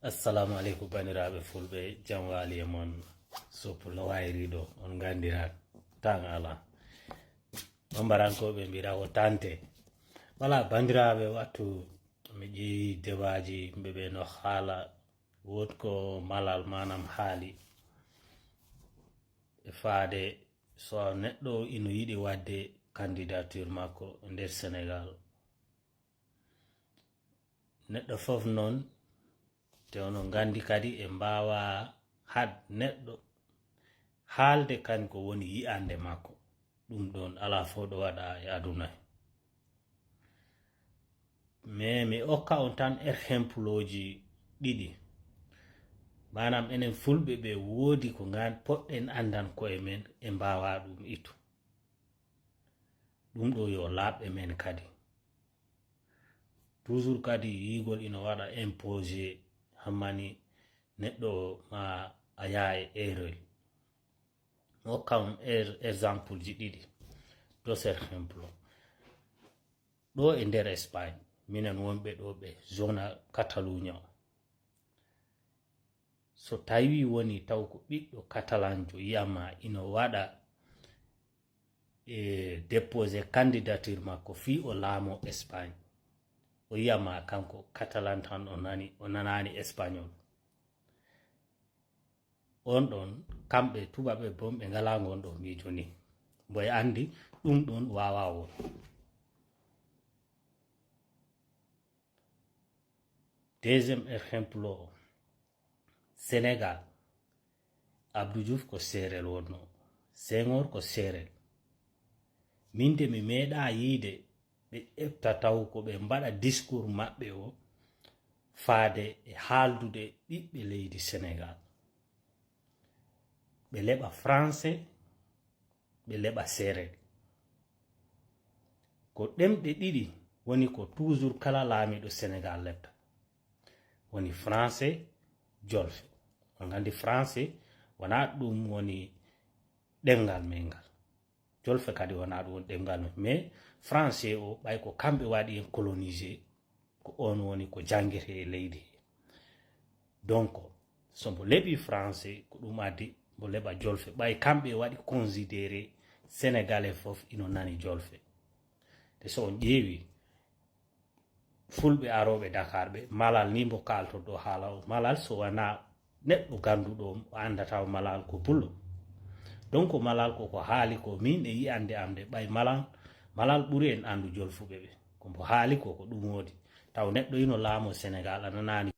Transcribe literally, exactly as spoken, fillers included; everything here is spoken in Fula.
Assalamu aleykum, bandiraaɓe fulɓe, jam waali e mon. Soppu no wayri ɗo, on ngandira tan ala. Bambarankooɓe mbira ko tante. Wala, bandiraaɓe, wattu mi ƴeewi debaaji ɓe ɓe no haala, wood ko Malal manam haali e faade so neɗɗo ino yiɗi waɗde candidature makko nder Senegal. Neɗɗo fof noon, te onon nganndi kadi e mbaawa haɗ neɗɗo haalde kañ ko woni yi'ande makko. Ɗum ɗoon alaa fof ɗo waɗa e aduna he. Mais mi okka on tan erhempulooji ɗiɗi. Maanaam enen fulɓe ɓe woodi ko ngan poɗɗen anndan koye men e mbaawa ɗum ittu. Ɗum ɗo yo laaɓ e men kadi. Toujours kadi yiigol ino waɗa imposé hammani neɗɗo ma a yaa e erreur. Mi okka on er, exemple ji ɗiɗi. Dos ejemplo. Ɗo e nder Espagne, minen wonɓe ɗo ɓe zona Catalunya o. So tawi woni taw ko ɓiɗɗo katalanjo yiyama ino waɗa e déposé candidature makko fii o laamo Espagne. O yiyama kanko katalan tan o nani, o nanani espagnol. On ɗon, kamɓe tubaɓe bon ɓe ngala ngon ɗo miijo ni. Mbo e anndi ɗum ɗon wawa won. Deuxième exemple o, Sénégal, Abdou Diouf ko seerel wonno, Senghor ko seerel. Min de mi meeɗa yiide ɓe ƴefta taw ko ɓe mbaɗa discours maɓɓe o faade e haaldude ɓiɓɓe leydi Sénégal. Ɓe leɓa français, ɓe leɓa seerel. Ko ɗemɗe ɗiɗi woni ko toujours kala laamiiɗo Sénégal leɓta. Woni français, jolfe. On nganndi français wonaa ɗum woni ɗemngal men ngal. Jolfe kadi wonaa ɗum woni ɗemngal men. Mais français o, ɓay ko kamɓe waɗi en colonisé, ko on woni ko janngete e leydi he. Donc, so mbo leɓi français, ko ɗum addi mbo leɓa jolfe. Ɓay kamɓe waɗi considéré Sénégalais fof ino nani jolfe. Te so on ƴeewi, fulɓe arooɓe Dakar ɓe, Malal ni mbo kaaltorɗo haala o. Malal so wonaa neɗɗo gannduɗo, o anndata o Malal ko pullo. Donc Malal ko ko haali ko, min e yi'ande am de, ɓay Malal, Malal ɓuri en anndu jolfuɓe ɓe. Ko mbo haali ko, ko ɗum woodi. Taw neɗɗo ino laamo Sénégal, a nanaani